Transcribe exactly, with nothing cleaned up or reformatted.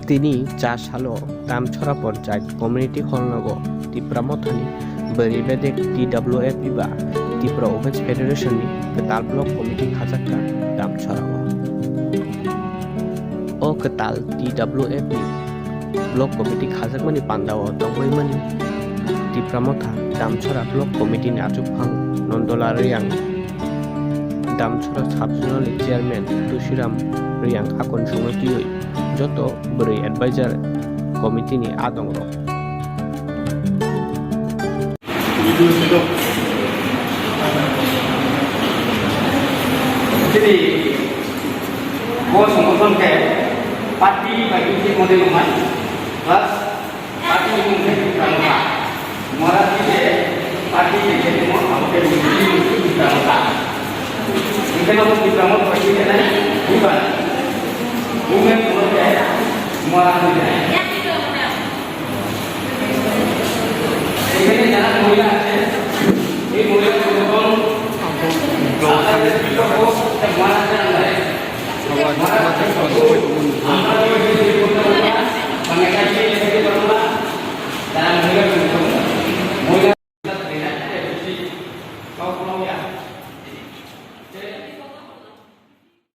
Tini cha salo Damchara Panchayat Community Hall nogo Tipra Mothani Bwrwi Bedek T W F ba Tipra Women's Federation ni kwtal block committee khajakha Damchara o. O kwtal T W F ni block committee khajakmani pandao tongwi mani Tipra Motha Damchara block committee ni achukphang Nondola Riyang, Damchara sub-zonal ni chairman Tusiram Riyang akon songno twiwi joto bwrwi advisor committee ni adongrok. Jadi, bo songgothon khe party bai khe model wngmani, plus party ni mung khe Tipra Motha. Mora si je party je je mo abo ke mung Tipra Motha. Hingke no Tipra Motha bai khe nai bukan. Bukan mo ke mora si je. এখানে যারা মহিলা আছে, এই মহিলা সংগঠন মহারাষ্ট্রের আন্ডারে। মহারাষ্ট্রের আমরা যে যে করতে পারি না, মানে, এটা কি